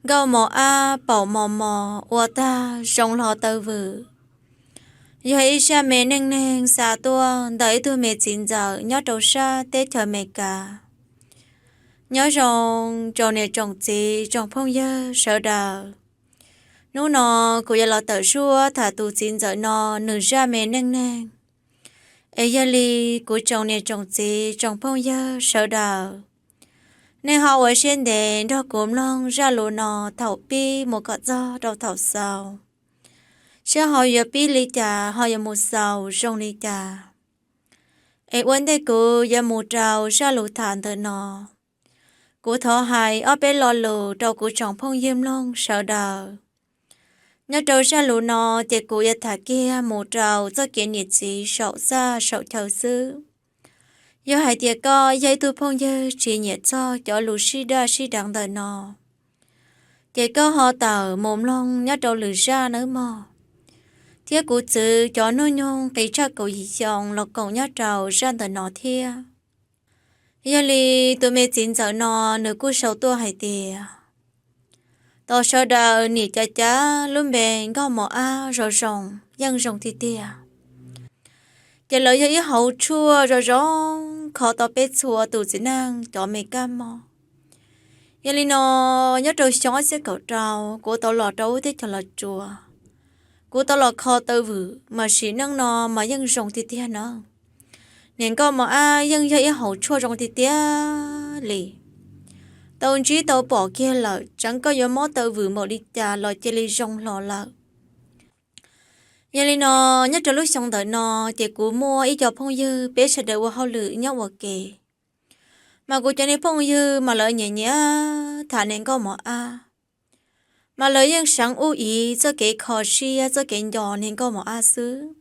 Nkauj Mos Ab paum mos mos ua tag zoo hlo taw vwm, yog ib zaj me neej neeg xa tuaj ntawm ib tug me txiv ntxawm nyob rau sab teb chaws Amelikas. Nyob zoo tsoom niam tsoom txiv tsoom phooj ywg sawv daws. Hnub no kuv yuav los tawm suab tham tus txiv ntxawm no nws zaj me neej neeg. Es yog li kuv tsoom niam tsoom txiv tsoom phooj ywg sawv daws, nej ho ua siab ntev nrog kuv mloog zaj lus no thaum pib mus kom txog rau thaum xaus, saib ho yuav pib li cas ho yuav mus xaus zoo li cas. Es ua ntej kuv yuav mus rau zaj lus tham ntawm no, kuv thov hais ob peb lo lus rau kuv tsoom phooj ywg mloog sawv daws. Nyob rau zaj lus no ces kuv yuav tham kiag mus rau txoj kev niam txiv saum txaj saum chaw xwb. Yog hais tias koj yog ib tug phooj ywg tsis nyiam txog cov lus sib daj sib deev ntawm no, ces koj ho tawm mus mloog nyob rau lwm zaj nawb mog. Thiab kuv txwv cov hnub nyoog qis tshaj kaum yim xyoo los koom nyob rau zaj ntawm no thiab. Yog li tus me txiv ntxawm no nws kuj sau tuaj hais tias, tos sawv daws nim cav cav lub npe Nkauj Mos Ab zoo zoo, yeej zoo tiag tiag. Ces lawv yog ib hauv tshuaj zoo zoo kho tau peb txhua tus txiv neej cov me kab mob. Yog li no, nyob rau xyoo ob txhiab kaum rau kuv tau los rau lub teb chaws Los Tsuas, kuv tau los kho taw vwm mas sim neej no mas yeej zoo tiag tiag na. Niam Nkauj Mos Ab yeej yog ib hauv tshuaj zoo tiag tiag li. Tau ntsib tau pom kiag lawm, tseev koj yuav mob taw vwm npaum li cas los cia li zoo hlo lawm. Yog li no, nyob rau lub xyoo ntawm no, ces kuv muaj ib co phooj ywg peb sawv daws ua hauj lwm nyob ua ke. Mas kuv cov niag phooj ywg mas lawv nyiam nyiam tham niam Nkauj Mos Ab, mas lawv yeej seev ub iv txoj kev kho siab txoj kev nco niam Nkauj Mos Ab xwb.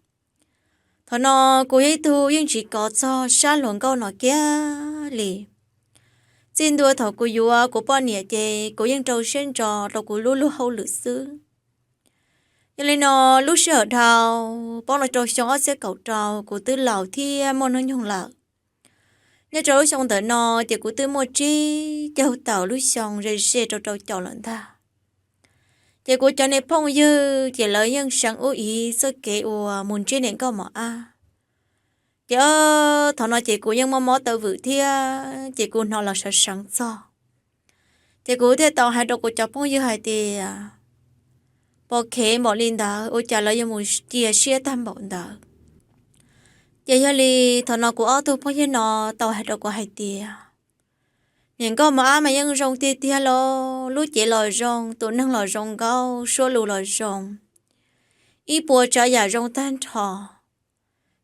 Thaum no kuv yog ib tug yeej tsis kov txog sab hluas nkauj no kiag li. Txij ntua thaum kuv yuav kuv poj niam ces kuv yeej rau siab ntso rau kuv lub luag hauj lwm xwb. Yog li no, lub sij hawm dhau, paub no rau xyoo ob txhiab kaum rau kuv twb laus thiab muaj hnub nyoog lawm. Nyob rau lub xyoo ntawm no ces kuv twb muaj tsib caug tawm lub xyoo ze ze rau rau caum lawm ntag. Ces kuv cov niag phooj ywg ces lawv yeej seev ub iv txoj kev uas mus ntsib niam Nkauj Mos Ab. Ces thaum no ces kuv yeej mob mob taw vwm thiab ces kuv hnov lawv seev seev txog. Ces kuv thiaj tau hais rau kuv cov phooj ywg hais tias, pom khev npaum li ntawd ua cas lawv yuav mus cia siab tag npaum ntawd. Ces yog li thaum no kuv ob tug phooj ywg no tau hais rau kuv hais tias, niam Nkauj Mos Ab mas yeej zoo tiag tiag los, lub cev los zoo, tus neeg los zoo nkauj, suab lus los zoo, ib puas tsav yam zoo tag nrho.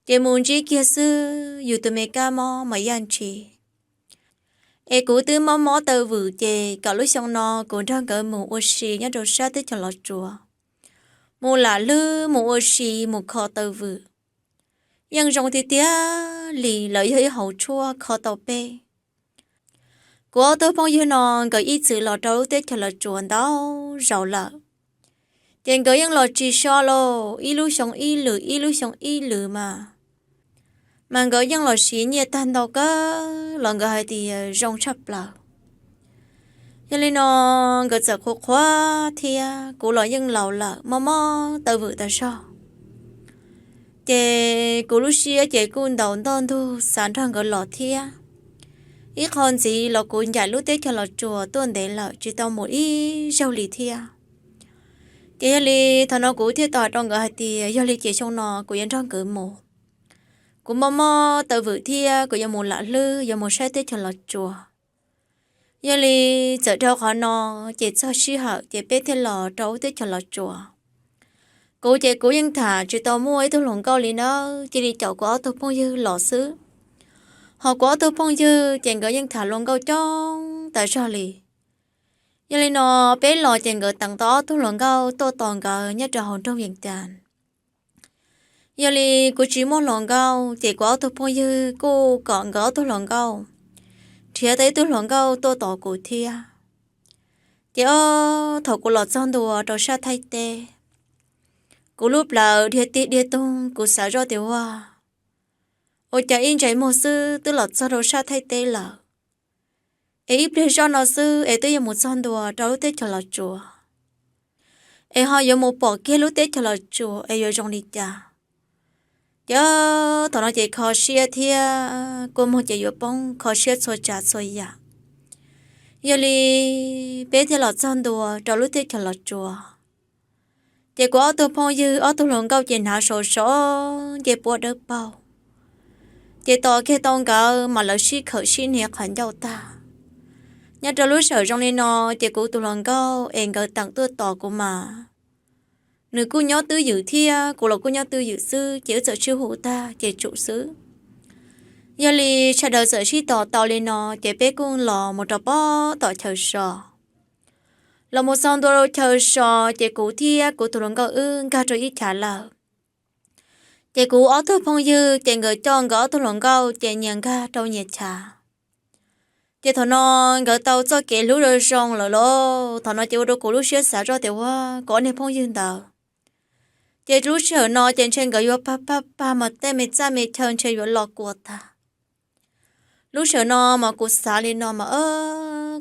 Ces mus ntsib kiag xwb yus tus me kab mob mas yaj ntshis. Es kuv twb mob mob taw vwm ces kom lub xyoo no kuv nrog nkawd mus ua si nyob rau sab teb chaws Los Tsuas, mus lam hlwb mus ua si mus kho taw vwm. Yeej zoo tiag tiag li, lawv yog ib hauv tshuaj kho tau peb. Kuv ob tug phooj ywg no nkawd ib txwm los rau lub teb chaws Los Tsuas ntau zaus lawm. Ces nkawd yeej los tsis so lauj, ib lub xyoo ib lwm ib lub xyoo ib lwm mas, mas nkawd yeej los siv nyiaj tag ntau kawg los nkawd hais tias zoo tshaj plaws. Yog li no, nkawd txawm qhuav qhuav thiab kuv los yeej laus lawm mob mob taw vwm tas zog. Ces kuv lub siab ces kuj ntaus ntoj ntug xav nrog nkawd los thiab. Ib qho ntxiv los kuv ncaim lub teb chaws Los Tsuas tuaj ntev lawm tsis tau mus ib zaug li thiab. Ces yog li thaum no kuv thiaj tau hais rau nkawd hais tias yog li ces xyoo no kuv yuav nrog nkawd mus. Kuv mob mob taw vwm thiab kuv yuav mus lam hlwb yuav mus saib teb chaws Los Tsuas. Yog li txawm dhau qhov no, ces txog sij hawm ces peb thiaj los rau lub teb chaws Los Tsuas. Kuv ces kuv yeej tham tsis tau muaj ib tug hluas nkauj li nawb, cia li caum kuv ob tug phooj ywg los xwb. Ho kuv ob tug phooj ywg ces nkawd yeej tham hluas nkauj coob tas zog li. Yog li no, peb los ces nkawd teev tau ob tug hluas nkauj tuaj tos nkawd nyob rau hauv nroog Yees Cas. Yog li kuv tsis muaj hluas nkauj ces kuv ob tug phooj ywg kuj kom nkawd ob tug hluas nkauj nrhiav tau ib tug hluas nkauj tuaj tos kuv thiab. Ces ob thaum kuv los txog ntua rau sab Thaib teb, kuv lub plawv dhia tig dhia toog, kuv xav zoj tias ua, ua cas ib ntsais muag xwb twb los txog rau sab Thaib teb lawm. Es ib pliag zoj no xwb es twb yuav mus txog ntua rau lub teb chaws Los Tsuas, es ho yuav mus pom kiag lub teb chaws Los Tsuas es yuav zoo li cas. Ces thaum no ces kho siab thiab kua muag ces yuav poob, kho siab txhua tsav txhua yam. Yog li peb thiaj los txog ntua rau lub teb chaws Los Tsuas. Ces kuv ob tug phooj ywg ob tug hluas nkauj ces hnav sau sau ncej puab dawb paug, ces tos kiag tau nkawd mas lawv sib khawm sib hnia qhov ncauj tag. Nyob rau lub sij hawm zoo li no, ces kuv tus hluas nkauj es nkawd teem tuaj tos kuv mas nws kuj nyob twj ywm thiab kuv los kuj nyob twj ywm xwb, ces wb txawm sib hu tag ces tsum xwb. Yog li sawv daws txawm sib tos tau li no, ces peb kuj los mus rau pob tom chaw so. Los mus txog ntua chaw so, ces kuv thiab kuv tus hluas nkauj wb nkag rau ib chav lawm. Ces kuv ob tug phooj ywg ces nkawd coj nkawd ob tug hluas nkauj ces nyias nkag rau nyias chav. Ces thaum no nkawd tau txoj kev hlub zoo zoo lawm lauj. Thaum no ces ua rau kuv lub siab xav zoj tias ua kuv ob niag phooj ywg ntawd, ces lub sij hawm no ces ntshe nkawd yuav pag pag pag mas tej me txaj me chaw ntshe yuav los kua tag. Lub sij hawm no mas kuv xav li no mas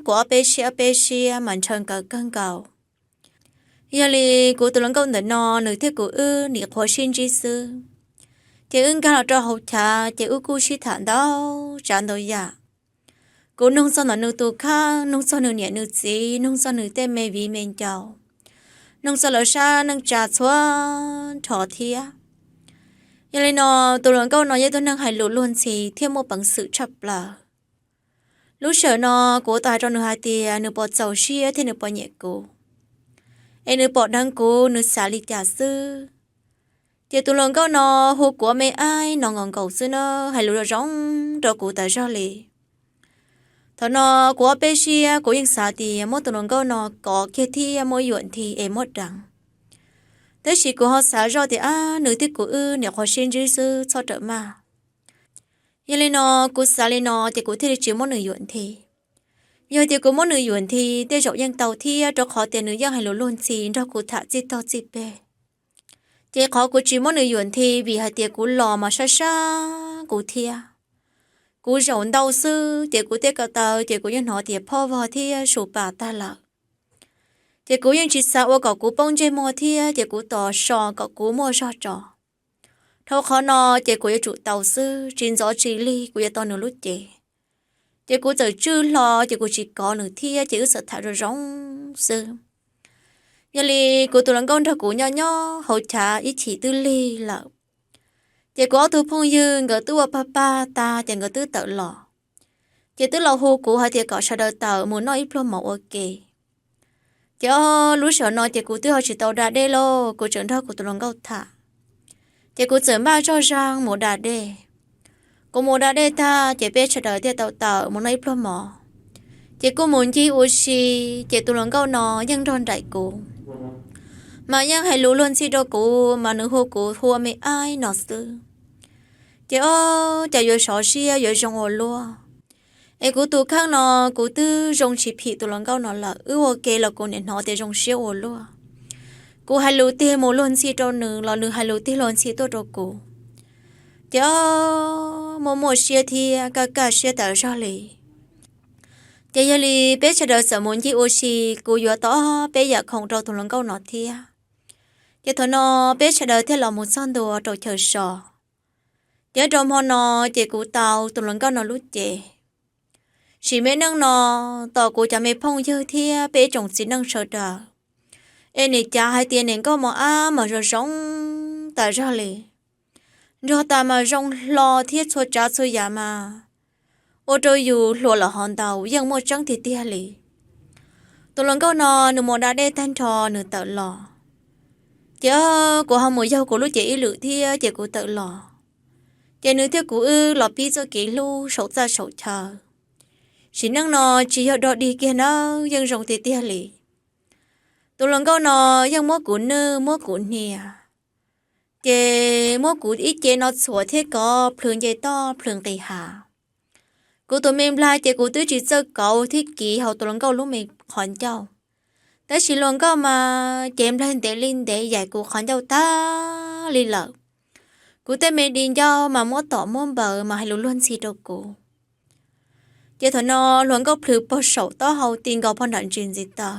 kuv ob peb siab ob peb siab mas ntshaw nkawd kawg nkaus. Yog li kuv tus hluas nkauj ntawm no nws thiab kuv wb nim qhuav sib ntsib xwb, ces wb nkag los rau hauv chav ces wb kuj sib tham ntau tsav ntau yam. Kuv nug txog ntawm nws tus kheej, nug txog nws niam nws txiv, nug txog nws tej me viv me ncaus, nug txog lawv sab neej tsa txhua nrho thiab. Yog li no tus hluas nkauj no yog ib tug neeg hais lus luag ntxhi thiab muaj peev xwm tshaj plaws. Lub sij hawm no kuv tau hais rau nws hais tias nws puas txaus siab thiab nws puas nyiam kuv, es nws pom dheev kuv nws xav li cas xwb. Ces tus hluas nkauj no hu kuv ua me aib no nkaus nkaus xwb na, hais lus zoo zoo rau kuv tas zog li. Thaum no kuv ob peb siab kuv yeej xav tias muab tus hluas nkauj no kov kiag thiab muab yuam nthi es muab deev. Tab sis kuv ho xav zoj tias ab, nws thiab kuv wb nim qhuav sib ntsib xwb txhob rawm maj. Yog li no kuv xav li no ces kuv thiaj li tsis muab nws yuam nthi. Yog tias kuv muab nws yuam nthi tej zaum yeej tau thiab, rau qhov tias nws yeej hais lus luag ntxhi nrog kuv tham txij tog txij peg. Ces qhov kuv tsis muab nws yuam nthi vim hais tias kuv los mas sab sab kuv thiab. Kuv zaum ntau xwb ces kuv tej ko taw ces kuv yeej hnov tias phob vog thiab su pas tag lawm. Ces kuv yeej tsis xav ua kom kuv poob ntsej muag thiab ces kuv tos so kom kuv muaj zog tso. Dhau qhov no ces kuv yuav tsum tau xwb, tsis ntxov tsis lig kuv yuav tau nws lub cev. Ces kuv txawm tswj hlo ces kuv tsis kov nws thiab ces wb txawm tham zoo zoo xwb. Yog li kuv tus hluas nkauj nrog kuv nyob nyob hauv chav ib chim twb lig lawm. Ces kuv ob tug phooj ywg nkawd twb ua pag pag tag ces nkawd twb tawm los. Ces twb los hu kuv hais tias kom sawv daws tawm mus noj ib pluag mov ua ke. Ces ob lub sij hawm no ces kuv twb ho tsis tau da dej lauj, kuv tseem nrog kuv tus hluas nkauj tham. Ces kuv txawm npaj zog zog mus da dej. Kuv mus da dej tag ces peb sawv daws thiaj tau tawm mus noj ib pluag mov. Ces kuj mus ncig ua si, ces tus hluas nkauj no yeej nrog nraim kuv, mas yeej hais lus luag ntxhi rau kuv, mas nws hu kuv hu ua me aib no xwb. Ces ob cas yuav sov siab yuav zoo ua luaj. Es kuv tus kheej no kuv twb zoo tsis phim tus hluas nkauj no lawm, wb ua ke los kuv nim hnov tias zoo siab ua luaj. Kuv hais lus tiag mus luag ntxhi rau nws los nws hais lus tiag luag ntxhi tuaj rau kuv. Ces ob muaj muaj siab thiab kaj kaj siab tas zog li. Ces yog li peb sawv daws txawm mus ncig ua si, kuv yuav tau ob peb yam khoom rau tus hluas nkauj no thiab. Ces thaum no peb sawv daws thiaj los mus txog ntua rau chaw so. Ces rau hmo no ces kuv tau tus hluas nkauj no lub cev. Sim me neej no, tos kuv cov me phooj ywg thiab peb ib tsoom txiv neej sawv daws es nim cav hais tias nim nkauj mos ab mas zoo zoo tas zog li. Nrog tas mas zoo hlo thiab txhua tsav txhua yam mas ua rau yus hluas lawm hov ntau yeej muaj tseeb tiag tiag li. Tus hluas nkauj no nws mus da dej tag nrho nws tawm los. Ces kuv ho mus yaug kuv lub cev ib lwm thiab ces kuv tawm los. Ces nws thiab kuv wb los pib txoj kev hlub saum txaj saum chaw. Sim neej no tsis yog dog dig kiag nawb, yeej zoo tiag tiag li. Tus hluas nkauj no yeej muab kuv nwj muab kuv hnia, ces muab kuv ib ce no txhuam thiab kov plhws nce toj plhws nqis hav. Kuv tus me nplaig ces kuv twb tsis txawj kauv thiab kiv hauv tus hluas nkauj lub me qhov ncauj. Tab sis hluas nkauj mas cev nplaig ntev li ntev yaim kuv qhov ncauj tag li lawm. Kuv tej me di ncauj mas muab tom muab npaws mas hais lus luag ntxhi rau kuv. Ces thaum no hluas nkauj plhws pog saum taub hau ti nkaus pog nram ntsis ntxiv taw.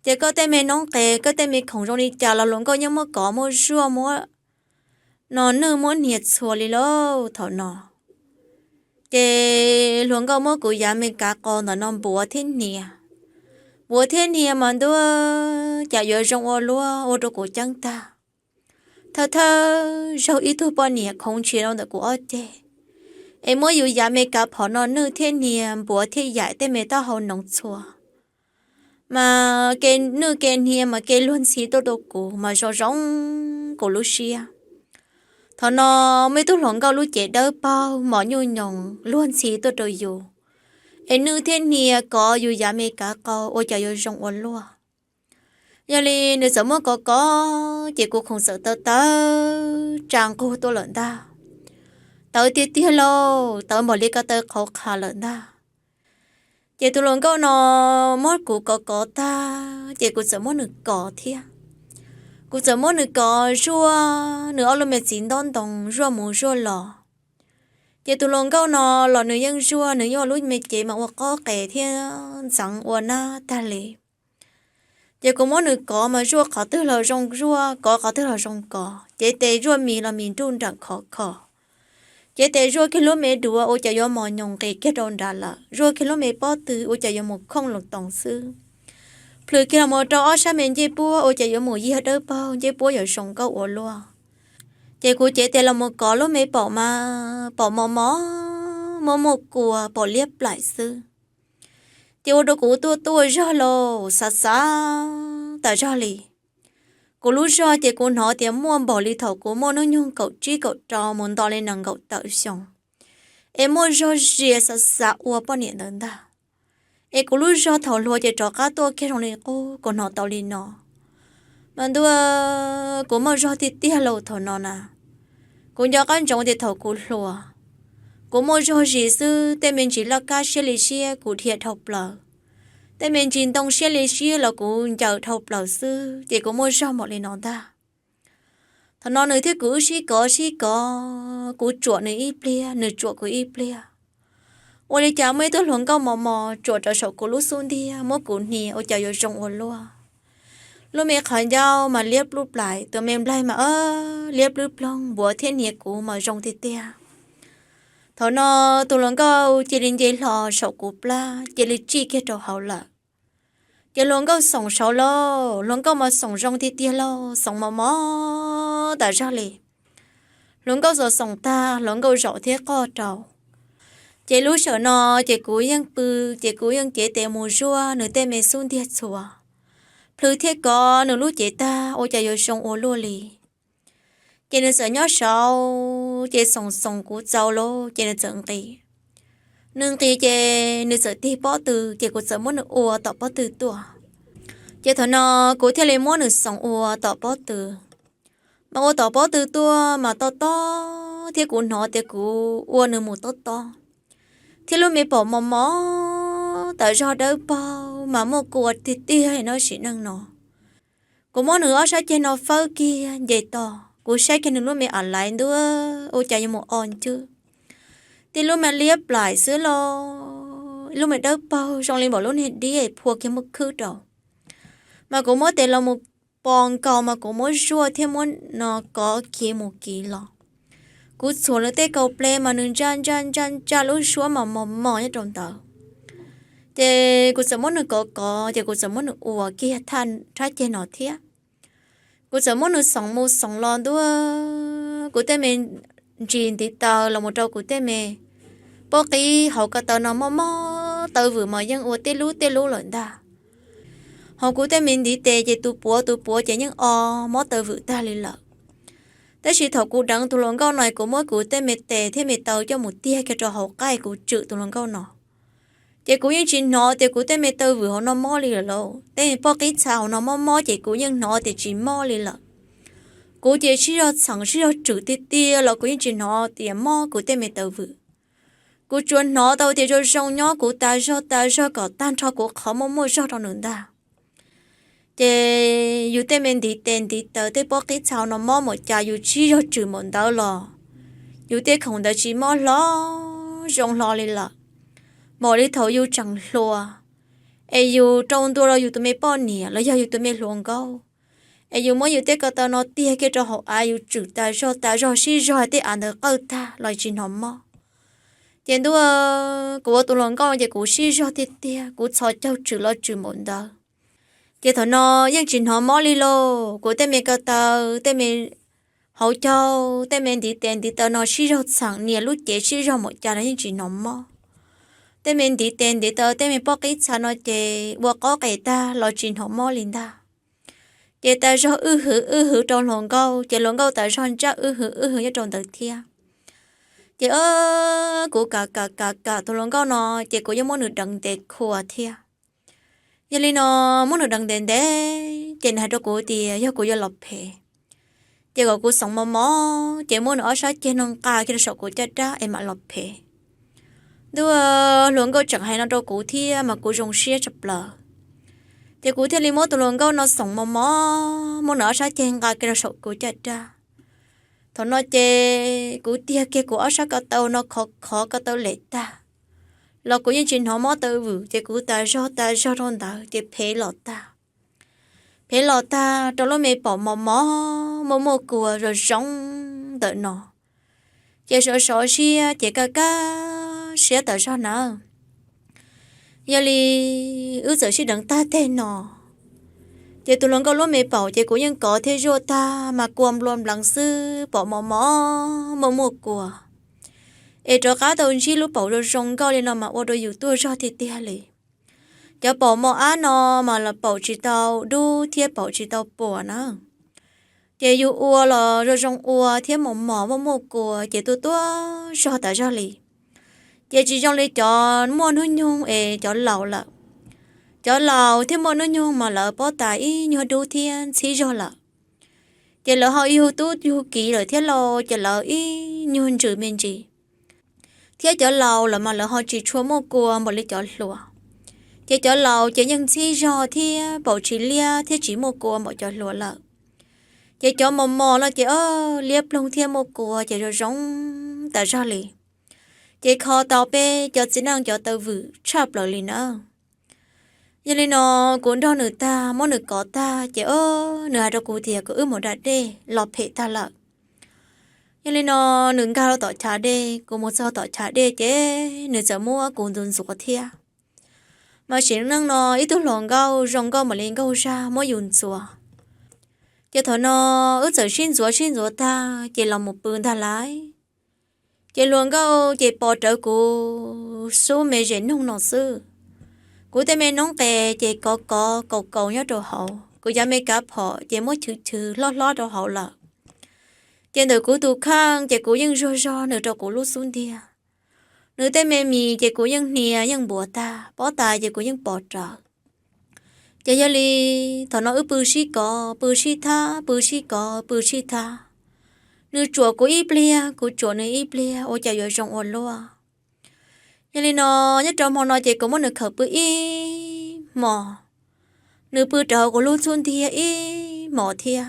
Ces koj tej me noob qes, koj tej me khoom zoo li cas los hluas nkauj yeej muab kov muab zuaj muab no nwj muab hnia txhua li lauj thaum no. Ces hluas nkauj muab kuv yav me kav qau ntawm no npuav thiab hnia, npuav thiab hnia mas ntuj, cas yuav zoo ua luaj ua rau kuv ceeb tag. Thawj thawj zaug ib tug poj niam khoov ntshis rau ntawm kuv ob ceg, es muab yus yav me kav phom no nwj thiab hnia npuav thiab yaim tej me taub hau noov txhua, mas ke nwj ke hnia mas ke luag ntxhi tuaj rau kuv mas zoo zoo kuv lub siab. Thaum no muaj ib tug hluas nkauj lub cev dawb paug mos nyuj nyoos luag ntxhi tuaj rau yus, es nwj thiab hnia kov yus yav me kav qau ua cas yuav zoo ua luaj. Yog li nws txawm muab kov kov ces kuv khoom txawm tawv tawv tsa nqug tuaj lawm ntag. Tawv tiag tiag lauj, tawv npaum li ko taw qhauv qha lawm ntag. Ces tus hluas nkauj no muab kuv kov kov tag ces kuv txawm muab nws kov thiab. Kuv txawm muab nws kov zuaj nws ob lub me txiv ntaub ntoo zuaj mus zuaj los. Ces tus hluas nkauj no los nws yeej zuaj, nws yeej ua lub me cev mas ua qaub qes thiab ntxeev ua nab tag li. Ces kuv muab nws kov mas zuaj qhov twg los zoo zuaj, kov qhov twg los zoo kov, cev tes zuaj mis los mis nruj nram khov kho, cev tes zuaj kiag lub me duav ua cas yuav mos nyoos nqis kiag rau nrad lawm, zuaj kiag lub me pob tw ua cas yuav mus khooj los toos xwb. Plhws kiag los mus rau ob sab me ncej puab ua cas yuav mus yag dawb paug, ncej puab yuav zoo nkauj ua luaj. Ces kuv cev tes los mus kov lub me paum mas paum mos mos, muaj muaj kua, paum liab plaim xwb. Ces ua rau kuv tuaj tuaj zog lauj, xav xav tas zog li. Kuv lub zog ces kuv hnov tias muaj npaum li thaum kuv muaj hnub nyoog kaum tsib kaum rau mus nto li nees nkaum tawm xyoo, es muaj zog zias xav xav ua poj niam ntawd ntag. Es kuv lub zog thaum hluas ces rov qab tuaj kiag zoo li qub, kuv hnov tau li no. Mas ntuj, kuv muaj zog tiag tiag lauj thaum no na. Kuv nco qab ntsoov tias thaum kuv hluas, kuv muaj zog zis xwb, tej me ntsis laj kab siab li siab kuv dhia dhau plaws, tej me ntsis ntoo siab li siab los kuv ncaws dhau plaws xwb, ces kuv muaj zog npaum li no ntag. Thaum no nws thiab kuv wb sib kov sib kov, kuv tsuam nws ib pliag, nws tsuam kuv ib pliag. Ua li cas muaj ib tug hluas nkauj mos mos tsuam rau saum kuv lub xub ntiag muab kuv hnia ua cas yuav zoo ua luaj. Lub me qhov ncauj mas liab plub plaim, tus me nplaig mas liab plub ploog, npuav thiab hnia kuv mas zoo tiag tiag. Thaum no tus hluas nkauj cia li nce hlo saum kuv plab, cia li tsij kiag rau hauv lawm. Ces hluas nkauj xoom saud lauj, hluas nkauj mas xoom zoo tiag tiag lauj, xoom mos mos tas zog li. Hluas nkauj xoom xoom tag, hluas nkauj zaum thiab qoj rau. Ces lub sij hawm no ces kuv yeej pw, ces kuv yeej cev tes mus zuaj nws tej me xub ntiag txhua, plhws thiab kov nws lub cev tag ua cas yuav zoo ua luaj li. Ces nws txawm nyob saud, ces xoom xoom kuv txaus lauj, ces nws txawm nqis. Nws nqis ces nws txawm tig pob tw, ces kuv txawm muab nws ua tom pob tw tuaj. Ces thaum no kuv thiaj li muab nws xoom ua tom pob tw. Mas ua tom pob tw tuaj mas tob tob, thiab kuv hnov tias kuv ua nws mus tob tob, thiab lub me paum mos mos tas zog dawb paug mas muaj kua tiag tiag no sim neej no. Kuv muab nws ob sab ceg no fawb kiag nce toj, kuv saib kiag nws lub me a laiv ntuj, ua cas yuav mus o ncwb. Tib lub me liab plaim xwb los, lub me dawb paug zoo li npaum lub niag diab phua kiag muaj khwb rau. Mas kuv muab tes los mus pos nkaus mas kuv muab zuaj thiab muab no kov kiv mus kiv los. Kuv txhuam nws tej kaus ple mas nws ntsaj ntsaj ntsaj ntsaj lub suab mas mos mos nyob rau ntawd. Ces kuv txawm muab nws kov kov, ces kuv txawm muab nws ua kiag thaj rab ceg no thiab. Kuv txawm muab nws xoom mus xoom los ntua, kuv tej me ntsis ntiv taw los mus rau kuv tej me pob qib hauv ko taw no mob mob, taw vwm mas yeej ua tej lub tej lub lawm ntag. Hauv kuv tej me ntiv tes ces tus puav tus puav ces yeej o mob taw vwm tag li lawm. Tab sis thaum kuv deev tus hluas nkauj no, kuv muab kuv tej me tes thiab me taw coj mus tiag kiag rau hauv qaij kuv tswm tus hluas nkauj no, ces kuv yeej tsis hnov tias kuv tej me taw vwm hauv no mob li lawm lauj. Tej pob qib txha hauv no mob mob ces kuv yeej hnov tias tsis mob li lawm. Kuv ces sib zog txheem sib zog tswm tiag tiag los kuv yeej tsis hnov tias mob kuv tej me taw vwm. Kuv tsuas hnov tau tias zoo zoo nyob kuv tas zog tas zog kom tag nrho kuv qhov muaj muaj zog rau nws ntag. Ces yus tej me ntiv tes ntiv taw tej pob qib txha no mob npaum cas yus sib zog tswm npaum ntawd los yus tej khoom ntawd tsis mob hlo zoo hlo li lawm. npaum li thaum yus tseem hluas, es yus rau ntua rau yus tus me poj niam los yog yus tus me hluas nkauj, es yus muab yus tej ko taw no tiag kiag rau hauv av, yus tswm tas zog tas zog, sib zog tej av ntawd qawj tag los tsis hnov mob. Ces ntuj, kuv ua tus hluas nkauj ces kuv sib zog tiag tiag, kuv txhos caug tswm los tswm npaum ntawd. Ces thaum no yeej tsis hnov mob li lauj. Kuv tej me ko taw, tej me hauv caug, tej me ntiv tes ntiv taw no sib zog txheem, nias lub cev sib zog npaum cas los yeej tsis hnov mob. Tej me ntiv tes ntiv taw, tej me pob qib txha no ces ua qaub qes tag los tsis hnov mob li ntag. Ces tas zog wb hwv wb hwv rau hluas nkauj, ces hluas nkauj tas zog ntsaj wb hwv wb hwv nyob rau ntawd thiab. Ces kuv kam kam kam kam tus hluas nkauj no, ces kuv yeej muab nws deev ntev khuas thiab. Yog li no, muab nws deev ntev ntev ces nws hais rau kuv tias yog kuv yuav los phem, ces kom kuv xoom mos mos, ces muab nws ob sab ceg no nqa kiag rau saum kuv caj dab es mam los phem. Ntuj, hluas nkauj tseem hais no rau kuv thiab mas kuv zoo siab tshaj plaws. Ces kuv thiaj li muab tus hluas nkauj no xoom mos mos, muab nws ob sab ceg nqa kiag rau saum kuv caj dab. Thaum no ces kuv tiag kiag kuv ob sab ko taw no khov khov ko taw lem tag, los kuv yeej tsis hnov mob taw vwm, ces kuv tas zog tas zog rau ntawd ces phem los tag. Phem los tag rau lub me paum mos mos muaj muaj kua zoo zoo ntawm no, ces sov sov siab ces kaj kaj siab tawm zog nawb. Yog li wb txawm sib deev tag teg no, ces tus hluas nkauj lub me paum ces kuv yeej kov thiab zuaj tag mas kua nplua npleev xwb, paum mos mos muaj muaj kua. Es rov qab tau ntsib lub paum zoo zoo nkauj li no mas ua rau yus tuaj zog tiag tiag li. Cov paum mos ab no mas los paum tsis tau dub thiab paum tsis tau puas na. Ces yus ua los zoo zoo ua thiab mos mos muaj muaj kua ces tuaj tuaj zog tas zog li. Ces tsis zoo li cov muaj hnub nyoog es cov laus lawm. Cov laus thiab muaj hnub nyoog mas lawv pob tais ib nyuag dub thiab ntxhib zog lawm. Ces lawv ho yug tub yug kiv lawm thiab lauj, ces lawv ib nyuag ntsws me ntsis. Thiab cov laus lawm mas lawv ho tsis tshua muaj kua npaum li cov hluas. Ces cov laus ces yeej ntxhib zog thiab paum tsis liab thiab tsis muaj kua npaum cov hluas lawm. Ces cov mos mos no ces liab ploog thiab muaj kua ces zoo zoo tas zog li. Ces kho tau peb cov txiv neej cov taw vwm tshaj plaws li na. Yog li no, kuv nrog nws tag, muab nws kov tag ces nws hais rau kuv tias kom wb mus da dej los phem tag lawm. Yog li no, nws nkag rau tom chav dej, kuv mus txog tom chav dej ces nws txawm muab kuv ntxuav ntxuav thiab. Mas sim neej no ib tug hluas nkauj zoo nkauj mam li nkauj zag muab yus ntxuav. Ces thaum no wb txawm sib ntxuav sib ntxuav tag ces los mus pw ntag lauj. Ces hluas nkauj ces pos rawv kuv xub me zes noog no xwb. Kuv tej me noob qes ces kov kov kaus kaus nyob rau hauv, kuv cov me kav phom ces muab chwv chwv hlob hlob rau hauv lawm. Ces ntawm kuv tus kheej ces kuv yeej zuag zog nws rau kuv lub xub ntiag. Nws tej me mis ces kuv yeej hnia yeej npuav tag, pob tais ces kuv yeej pos rawv. Ces yog li thaum no wb pw sib kov, pw sib thab, pw sib kov, pw sib thab. Nws tsuam kuv ib pliag, kuv tsuam nws ib pliag, ua cas yuav zoo ua luaj. Yog li no, nyob rau hmo no ces kuv muab nws khawm pw ib hmos, nws pw rau hauv kuv lub xub ntiag ib hmos thiab.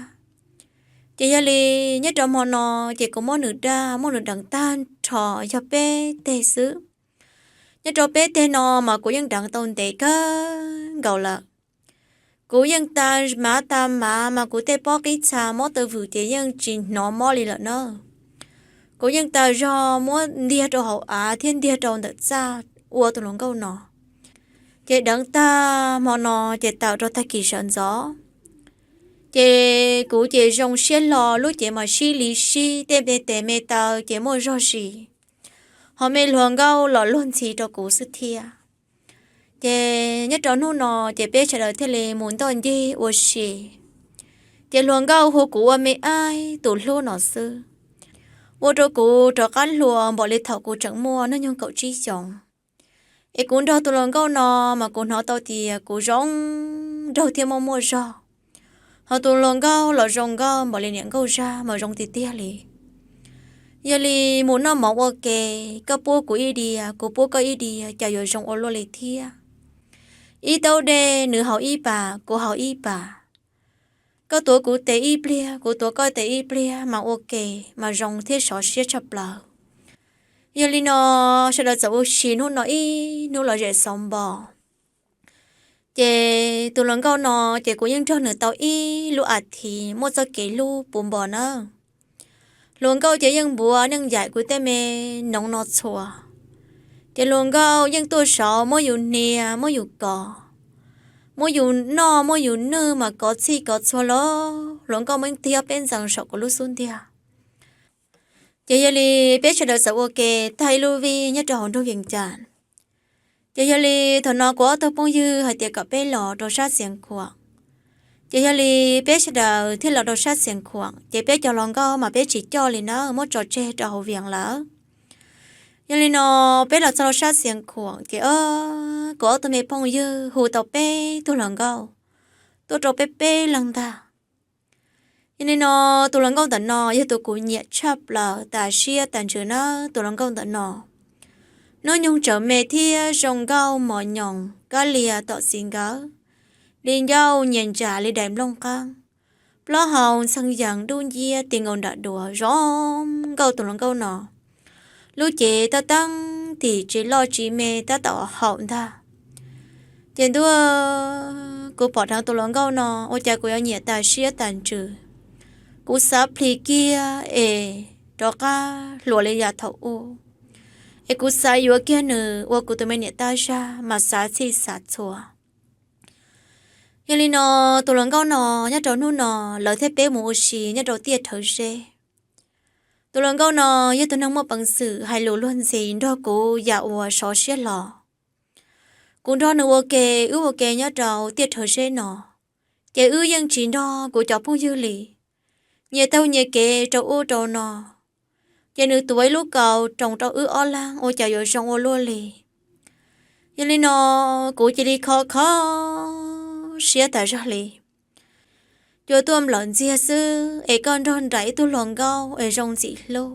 Ces yog li nyob rau hmo no ces kuv muab nws daj, muab nws deev tag nrho yog peb teg xwb. Nyob rau peb teg no mas kuv yeej deev tau ntev kawg nkaus lawm. Kuv yeej tas mav tas mav mas kuv tej pob qib txha mob taw vwm ces yeej tsis hnov mob li lawm na. Kuv yeej tas zog muab ntiag rau hauv av thiab ntiag rau ntawm txaj ua tus hluas nkauj no. Ces deev tag hmo no ces tawm rau tag kis sawv ntxov. Ces kuv ces zoo siab hlo, lub cev mas sib li sib, tej me tes me taw ces muaj zog zis, ho me hluas nkauj los luag ntxhi rau kuv xwb thiab. Ces nyob rau hnub no ces peb sawv daws thiaj li mus ntoj ncig ua si. Ces hluas nkauj hu kuv ua me ab tus hlub no xwb, ua rau kuv rov qab hluas npaum li thaum kuv tseem muaj hnub nyoog kaum tsib xyoos. Es kuv nrog tus hluas nkauj no mas kuv hnov tau tias kuv zoo nraug thiab muaj muaj zog. Ho tus hluas nkauj los zoo nkauj npaum li niam nkauj zaj mas zoo tiag tiag li. Yog li mus noj mov ua ke, koj pub kuv ib diav, kuv pub koj ib diav, cas yuav zoo ua luaj li thiab. Ib taub dej nws haus ib pas, kuv haus ib pas. Koj tuav kuv tes ib pliag, kuv tuav koj tes ib pliag mas ua ke, mas zoo thiab sov siab tshaj plaws. Yog li no, sawv daws txawm ua si hnub no ib hnub lom zem xauv npo. Ces tus hluas nkauj no ces kuv yeej nrog nws tau ib lub as thiv muaj txoj kev hlub puv npo nawb. Hluas nkauj ces yeej npuav neej yaim kuv tej me noov no txhua. Ces hluas nkauj yeej tuaj saud muab yus hnia muab yus kov, muab yus noj muab yus nwj mas kov txhij kov txhua los hluas nkauj muaj ib tiag peb ntxees saum kuv lub xub ntiag. Ces yog li peb sawv daws txawm ua ke tag ib lub vij nyob rau hauv nroog Vees Cas. Ces yog li thaum no kuv ob tug phooj ywg hais tias kom peb los rau sab Xiav Khuam. Ces yog li peb sawv daws thiaj los rau sab Xiav Khuam, ces peb cov hluas nkauj mas peb tsis coj li nawb, muab tso tseg rau hauv Vees lawm. Yog li no peb los txog rau sab Xiav Khuam ces kuv ob tug me phooj ywg hu tau peb tug hluas nkauj tuaj rau peb peb leeg ntag. Yog li no tus hluas nkauj ntawm no yog tus kuv nyiam tshaj plaws tas siab tas ntsws nawb. Tus hluas nkauj ntawm no hnub nyoog tseem me thiab zoo nkauj mos nyoos kab lias tom txiv nkawd, li ncauj nyias ntsas li daim nplooj qeeb, plaub hau ntxhee yees dub nciab ti nkaus nram duav zoo nkauj. Tus hluas nkauj no lub cev tab teeb tim tsis loj tsis me tab tom haum ntag. Ces ntuj, kuv pom dheev tus hluas nkauj no ua cas kuv yuav nyiam tas siab tas ntsws. Kuv xav plhis kiag es rov qab hluas li yam thaum ub, es kuv xav yuav kiag nws ua kuv tus me niam tab zag mas xav txhij xav txhua. Yog li no tus hluas nkauj no nyob rau hnub no lawv thiab peb mus ua si nyob rau tiaj Rhawv Zeb. Tus hluas nkauj no yog tus neeg muaj peev xwm hais lus luag ntxhi nrog kuv yam uas sov siab hlo. Kuv nrog nws ua ke, wb ua ke nyob rau tiaj Rhawv Zeb no, ces wb yeej tsis nrog kuv cov phooj ywg li, nyias taug nyias kev rau ub rau no. Ces nws tuav ib lub kaus roos rau wb ob leeg ua cas yuav zoo ua luaj li. Yog li no kuv cia li kho kho siab tas zog li. Cua tuaj nplawm ntxiag xwb es koj nrog nraim ib tug hluas nkauj es zoo ntxim hlub,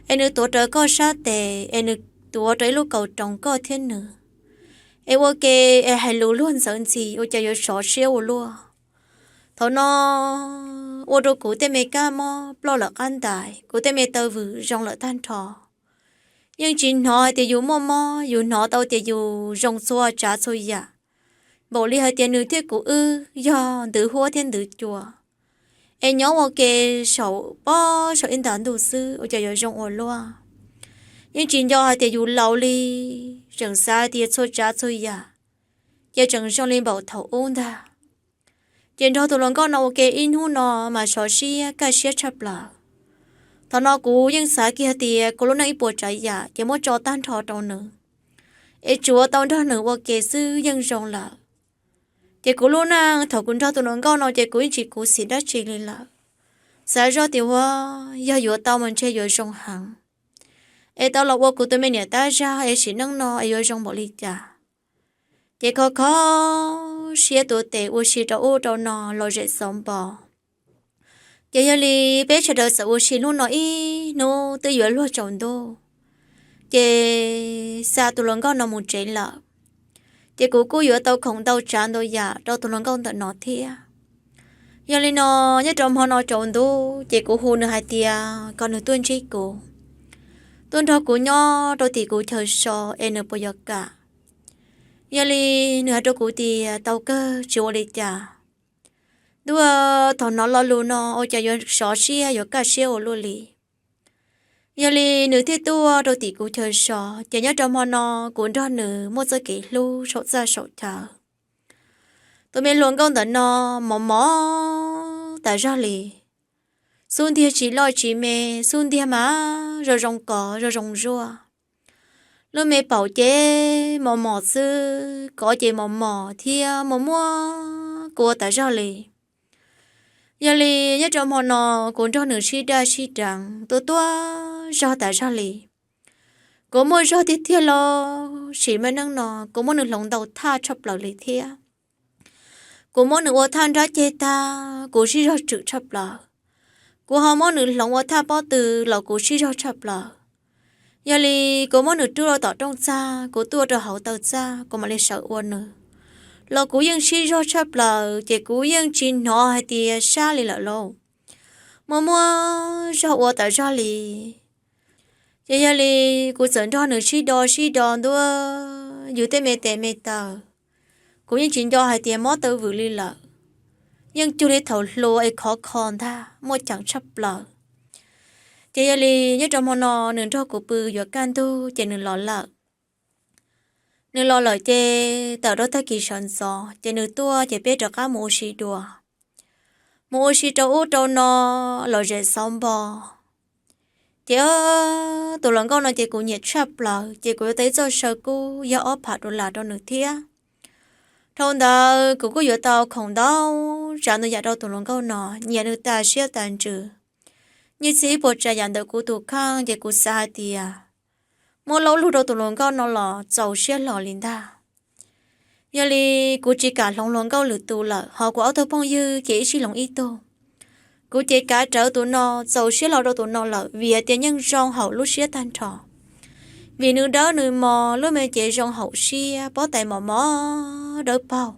es nws tuav rawv koj sab tes es nws tuav rau ib lub kaus roos koj thiab nws, es ua ke es hais lus luag ntxawv ntxhi ua cas yuav sov siab ua luaj. Thaum no ua rau kuv tej me kab mob ploj lawm qab ntais, kuv tej me taw vwm zoo lawm tag nrho. Yeej tsis hnov hais tias yus muaj mob, yus hnov tau tias yus zoo txhua tsav txhua yam, npaum li hais tias nws thiab kuv wb yog ntwv huab thiab ntwv cua, es nyob ua ke saum pob saum ib ntas ntuj xwb ua cas yuav zoo ua luaj. Yeej tsis nco hais tias yus laus li, tseem xav tias txhua tsav txhua yam ces tseem zoo li npaum thaum ub ntag. Ces nrog tus hluas nkauj no ua ke ib hnub no mas sov siab kaj siab tshaj plaws. Thaum no kuv yeej xav kiag tias kuv lub neej ib puas tsav yam ces muab tso tag nrho rau nws, es tsuav tau nrog nws ua ke xwb yeej zoo lawm. Ces kuv lub neej thaum kuv nrog tus hluas nkauj no ces kuv yeej tsis khuv xim dab tsi li lawm. Xav zoj tias ua, yog yuav tau mas ntshe yuav zoo heev, es tau los ua kuv tus me niam tab zag es sim neej no es yuav zoo npaum li cas. Ces kho kho siab tuav tes ua si rau ub rau no los zem xauv npo. Ces yog li peb sawv daws txawm ua si hnub no ib hnub twb yuav luag tsaus ntuj, ces xa tus hluas nkauj no mus tsev lawm. Ces kuv kuj yuav tau khoom ntau tsav ntau yam rau tus hluas nkauj ntawm no thiab. Yog li no, nyob rau hmo no tsaus ntuj ces kuv hu nws hais tias kom nws tuaj ntsib kuv, tuaj nrog kuv nyob rau tim kuv chaw so es nws puas yuav kam. Yog li nws hais rau kuv tias tau kawg tsis ua li cas. Ntuj, thaum hnov lo lus no ua cas yuav sov siab yuav kaj siab ua luaj li. Yog li nws thiaj tuaj rau tim kuv chaw so, ces nyob rau hmo no kuv nrog nws muaj txoj kev hlub saum txaj saum chaw. Tus me hluas nkauj ntawm no mos mos tas zog li. Xub ntiag tsis loj tsis me, xub ntiag mas zoo zoo kov zoo zoo zuaj. Lub me paum ces mos mos xwb, kov ces mos mos thiab muaj muaj kua tas zog li. Yog li nyob rau hmo no kuv nrog nws sib daj sib deev tuaj tuaj zog tas zog li. Kuv muaj zog tiag tiag los sim me neej no kuv muab nws hloov ntau thaj tshaj plaws li thiab. Kuv muab nws ua thaj nrab ceg tag kuv sib zog tsawm tshaj plaws. Kuv ho muab nws hloov ua thaj pob tw los kuv sib zog tshaj plaws. Yog li kuv muab nws rub rau tom rooj txag, kuv tuaj rau hauv taw txag kuv mam li sawv ua nws, los kuv yeej sib zog tshaj plaws ces kuv yeej tsis hnov hais tias sab li lawm lauj. Muaj muaj zog ua tas zog li. Ces yog li kuv txawm nrog nws sib do sib do ntua yus tej me tes me taw. Kuv yeej tsis nco hais tias mob taw vwm li lawm, yeej cuag li thaum hluas es khov kho ntag, muaj ceem tshaj plaws. Ces yog li nyob rau hmo no nws nrog kuv pw yuav kaj ntug ces nws los lawm. Nws los lawm ces tawm rau tag kis sawv ntxov ces nws tuaj ces peb rov qab mus ua si dua. Mus ua si rau ub rau no los zem xauv npo. Ces tus hluas nkauj no ces kuv nyiam tshaj plaws ces kuv yuav tau ib txoj saw kub yog ob phav dollar rau nws thiab. Dhau ntawd kuv kuj yuav tau khoom ntau tsav ntau yam rau tus hluas nkauj no, nyiam nws tas siab tas ntsws. Nyiaj txiag ib puas tsav yam ntawm kuv tus kheej ces kuv xav hais tias muab laub lug rau tus hluas nkauj no los txaus siab hlo li ntag. Yog li kuv tsis kam hloov hluas nkauj lwm tus lawm, ho kuv ob tug phooj ywg ces ib sij hloov ib tug. Kuv ces kav rawv tus no, txaus siab hlo rau tus no lawm vim hais tias yeej zoo hauv lub siab tag nrho. Vim nws dawb nws mos, lub me cev zoo hauv siab, pob tais mos mos dawb paug.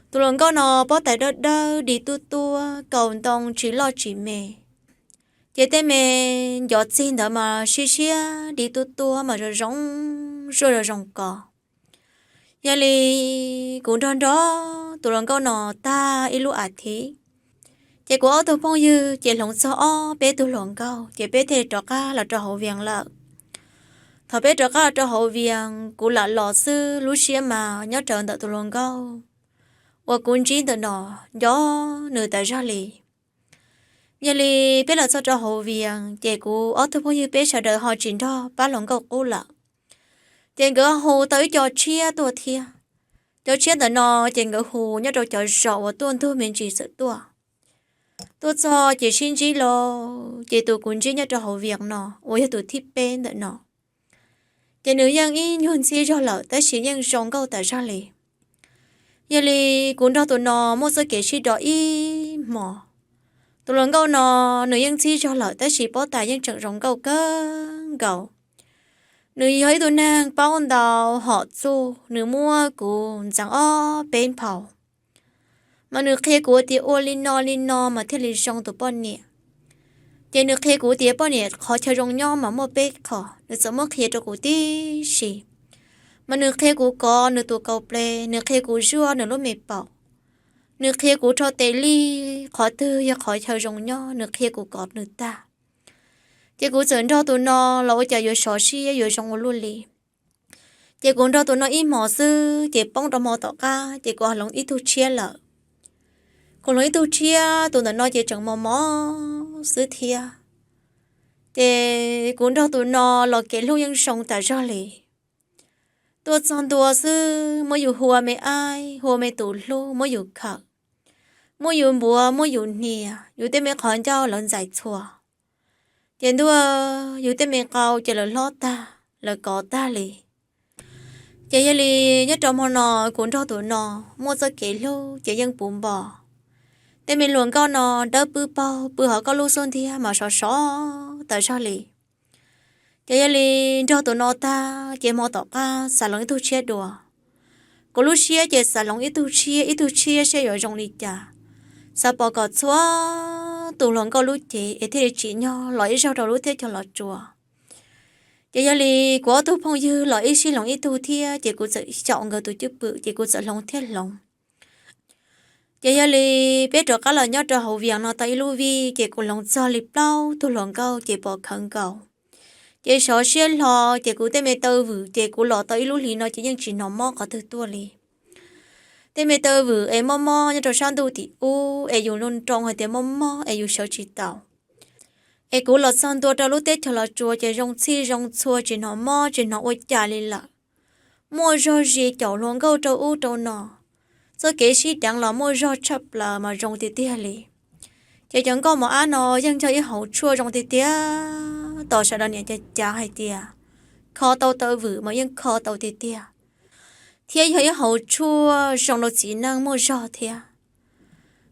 Tus hluas nkauj no pob tais dawb dawb di tuab tuab, kaus ntoo tsis loj tsis me. Ces tej me ncov txig ntawd mas siab siab di tuab tuab mas zoo zoo, zuaj zoo zoo kos. Yog li kuv nrog nrog tus hluas nkauj no tag ib lub as thiv, ces kuv ob tug phooj ywg ces hloov txog ob peb tug hluas nkauj ces peb thiaj li rov qab los rau hauv Vias lawm. Thaum peb rov qab los rau hauv Vias kuv lam los xwb, lub siab mas nyob rawv ntawm tus hluas nkauj uas kuv ntsib ntawm no, nco nws tas zog li. Yog li peb los txog rau hauv Vias ces kuv ob tug phooj ywg peb sawv daws ho tsis nrog pab hluas nkauj qub lawm. Ces nkawd hu tau ib co tshiab tuaj thiab. Cov tshiab ntawm no ces nkawd hu nyob rau cov zos uas tuaj ntug me ntsis txawm tuaj. Tuaj txog ces sib ntsib lauj, ces tus kuv ntsib nyob rau hauv Vias no uas yog tus thib peb ntawm no, ces nws yeej ib nyuag ntxhib zog lawm tab sis yeej zoo nkauj tas zog li. Yog li kuv nrog tus no muaj txoj kev sib do ib hmos. Tus hluas nkauj no nws yeej ntxhib zog lawm tab sis pob tais yeej tseem zoo nkauj kawg nkaus. Nws yog ib tug neeg paub ntau hom txuj, nws muab kuv ntxeev ob peb nphau. Mas nws qhia kuv tias ua li no li no mas thiaj li zoo tus poj niam. Ces nws qhia kuv tias poj niam qhov chaw zoo nyob mas muaj peb qho, nws txawm muab qhia rau kuv tib si. Mas nws qhia kuv kov nws tus kaus ples, nws qhia kuv zuaj nws lub me paum, nws qhia kuv rho tes lij qhov twg yog qhov chaw zoo nyob, nws qhia kuv kov nws tag. Ces kuv txawm nrog tus no los ua cas yuav sov siab yuav zoo ua luaj li. Ces kuv nrog tus no ib hmos xwb ces poob rau hmo tom qab ces kuv hloov ib tug tshiab lawm. Kuv hloov ib tug tshiab, tus ntawm no ces tseem mos mos xwb thiab. Ces kuv nrog tus no los kev hlub yeej zoo tas zog li. Tuaj txog ntua xwb muab yus hu ua me aib, hu ua me tus hlub, muab yus khawm, muab yus npuav, muab yus hnia, yus tej me qhov ncauj lawv ntxais txhua. Ces ntuj, yus tej me qau ces lawv hlob tag, lawv kov tag li. Ces yog li nyob rau hmo no kuv nrog tus no muaj txoj kev hlub ces yeej puv npo. Tej me hluas nkauj no dawb pw paug, pw hauv koj lub xub ntiag mas sov sov tas zog li. Ces yog li nrog tus no tag ces hmo tom qab xav hloov ib tug tshiab dua. Kuv lub siab ces xav hloov ib tug tshiab, ib tug tshiab seb yuav zoo li cas. Xav pom kom txhua tus hluas nkauj lub cev es thiaj li tsim nyog los ib zaug rau lub teb chaws Los Tsuas. Ces yog li kuv ob tug phooj ywg los ib sij hloov ib tug thiab ces kuv txawm xyaum nkawd tus cwj pwm ces kuv txawm hloov thiab hloov. Ces yog li peb rov qab los nyob rau hauv Vias no tau ib lub vij ces kuv hloov txog li plaub tug hluas nkauj ces pom khawv nkaus. Ces sov siab hlo, ces kuv tej me taw vwm ces kuv los tau ib lub hlis no ces yeej tsis hnov mob qhov twg tuaj li. Tej me taw vwm es mob mob nyob rau sab ntuj tim ub es yus nroo nroo hais tias mob mob es yus sawv tsis tau. Es kuv los txog ntua rau lub teb chaws Los Tsuas ces zoo txhij zoo txhua, tsis hnov mob tsis hnov ua cas li lawm. Muaj zog zis caum hluas nkauj rau ub rau no. Txoj kev sib deev los muaj zog tshaj plaws mas zoo tiag tiag li. Ces cov nkauj mos ab no yeej yog ib hauv tshuaj zoo tiag tiag, tos sawv daws niam cav cav hais tias kho tau taw vwm mas yeej kho tau tiag tiag, thiab yog ib hauv tshuaj zoo rau txiv neej muaj zog thiab.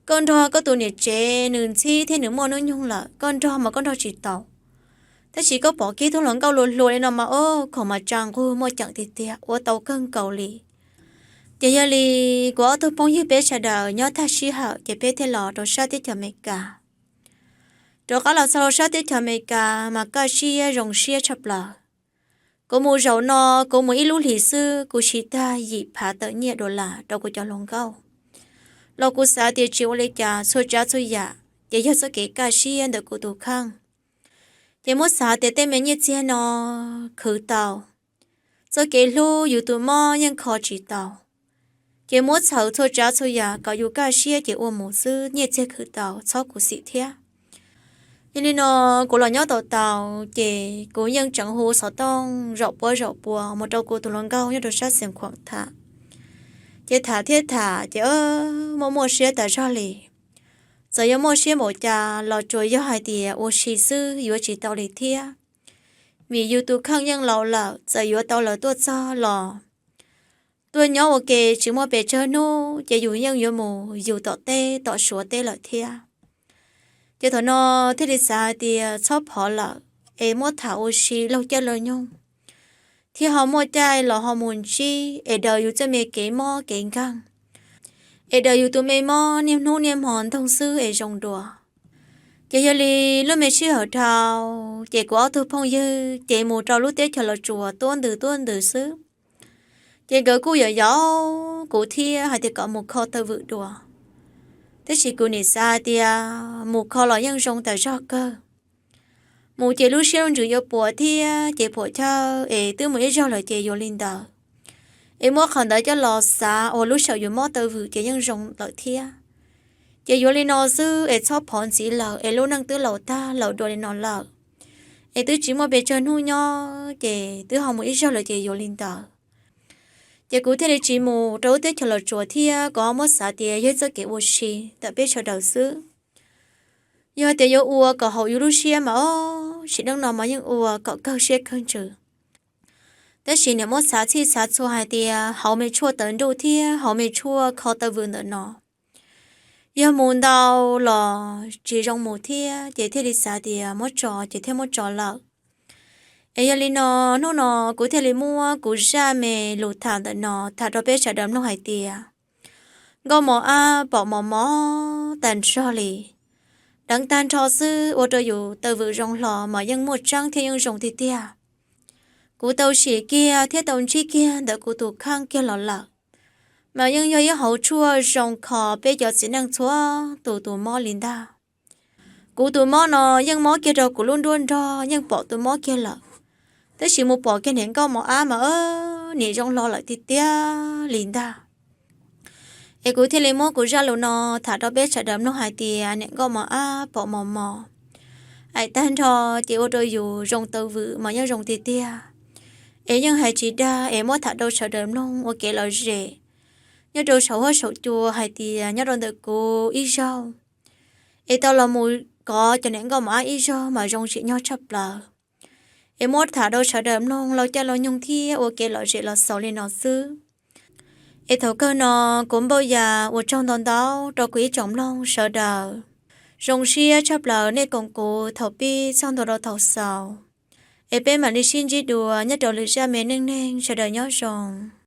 Koj nrog koj tus niam tsev nws ntxhib thiab nws muaj hnub nyoog lawm, koj nrog mas koj nrog tsis tau. Tab sis koj pom kiag tug hluas nkauj hluas hluas li no mas, o, khoom mas tsa nqug muaj ceem tiag tiag, ua tau kawg nkaus li. Ces yog li kuv ob tug phooj ywg peb sawv daws nyob tag sij hawm ces peb thiaj los rau sab teb chaws Amelikas. Rov qab los txog rau sab teb chaws Amelikas mas kaj siab zoo siab tshaj plaws. Kuv mus zaum no, kuv mus ib lub hlis xwb kuv siv tag yim phav tawm nyiaj dollar rau kuv cov hluas nkauj. Los kuv xav tias tsis ua li cas, txhua tsav txhua yam ces yog txoj kev kaj siab ntawm kuv tus kheej. Ces muab xav tias tej me nyiaj txiag no khwv tau, txoj kev hlub yus tus mob yeej kho tsis tau. Ces muab txhawm txhua tsav txhua yam kom yus kaj siab ces ua mus xwb, nyiaj txiag khwv tau txhob khuv xim thiab. Yog li no, kuv los nyob tau tau, ces kuv yeej tseem hu xov tooj zaum pua zaum pua mus rau kuv tus hluas nkauj nyob rau sab Xeev Khuam tham. Ces tham thiab tham ces muaj muaj siab tas zog li. Txawm yuav muaj siab npaum cas los tsuas yog hais tias ua si xwb yuav tsis tau li thiab. Vim yus tus kheej yeej laus lawm, txawm yuav tau lawv tuaj txog los tuaj nyob ua ke tsis muaj pes tsawg hnub ces yus yeej yuav mus yus tom teb tom Suav teb lawm thiab. Ces thaum no thiaj li xav hais tias txhob phov lawm, es muab tham ua si laug caij laug nyoog, thiab ho muaj caij los ho mus ntsib es daws yus txoj me kev mob kev nkeeg, es daws yus tus me mob niaj hnub niaj hmo ntoog xwb es zoo dua. Ces yog li lub me sij hawm dhau, ces kuv ob tug phooj ywg ces mus rau lub teb chaws Los Tsuas tuab ntws tuab ntws xwb. Ces nkawd kuj yaum yaum kuv thiab hais tias kom mus kho taw vwm dua. Tab sis kuv nim xav hais tias mus kho los yeej zoo tas zog kawg. Mus ces lub siab lub ntsws yuav puas thiab ces puam chawj es twb mus ib zaug lawm ces yuav li ntawd. Es muab qhov ntawd coj los xav uas lub sij hawm yus mob taw vwm ces yeej zoo lawm thiab. Ces yuav li no xwb es txhob phov ntxiv lawm es lub neej twb laus tag laus dua li no lawm. Es twb tsis muaj pes tsawg hnub nyob ces twb ho mus ib zaug lawm ces yuav li ntawd. Ces kuv thiaj li tsis mus rau lub teb chaws Los Tsuas thiab kuv ho muab xav tias yog ib txoj kev ua si ntawm peb sawv daws xwb. Yog tias yuav ua kom haum yus lub siab mas ob sim neej no mas yeej ua kom kawg siab kawg ntsws. Tab sis niam muab xav txhij xav txhua hais tias hauv me tshuaj tawv nruj thiab hauv me tshuaj kho taw vwm ntawm no, yog mus ntau los tsis zoo mus thiab ces thiaj li xav tias muab tso ces thiaj muab tso lawm. Es yog li no, hnub no kuv thiaj li muab kuv zaj me lus tham ntawm no tham rau peb sawv daws mloog hais tias nkauj mos ab pom mos mos tag nrho li. Deev tag nrho xwb ua rau yus taw vwm zoo hlo mas yeej muaj tseeb thiab yeej zoo tiag tiag. Kuv tau sim kiag thiab tau ntsib kiag ntawm kuv tus kheej kiag los lawm, mas yeej yog ib hauv tshuaj zoo kho peb cov txiv neej txhua tus tus mob li ntag. Kuv tus mob no yeej mob kiag rau kuv lub nruab nrog yeej pom tus mob kiag lawm, tab sis mus pom kiag niam nkauj mos ab mas nim zoo hlo lawm tiag tiag li ntag. Es kuv thiaj li muab kuv zaj lus no tham rau peb sawv daws mloog hais tias niam nkauj mos ab pom mos mos, aim tag nrho ces ua rau yus zoo taw vwm mas yeej zoo tiag tiag. Es yeej hais tsis dag es muab tham rau sawv daws mloog ua kev lom zem nyob rau saum huab saum cua hais tias nyob rau ntawm kuv ib zaug es tau los mus kov cov niam nkauj mos ab ib zaug mas zoo tsim nyog tshaj plaws. Es muab tham rau sawv daws mloog laug caij laug nyoog thiab ua kev lom zem los xaus li no xwb. Es thaum kawg no kuv npauj yas ua tsaug ntau ntau rau kuv ib tsoom mloog sawv daws. Zoo siab tshaj plaws nej koom kuv thaum pib txog ntua rau thaum xaus. Es peb mam li sib ntsib dua nyob rau lwm zaj me neej neeg, sawv daws nyob zoo.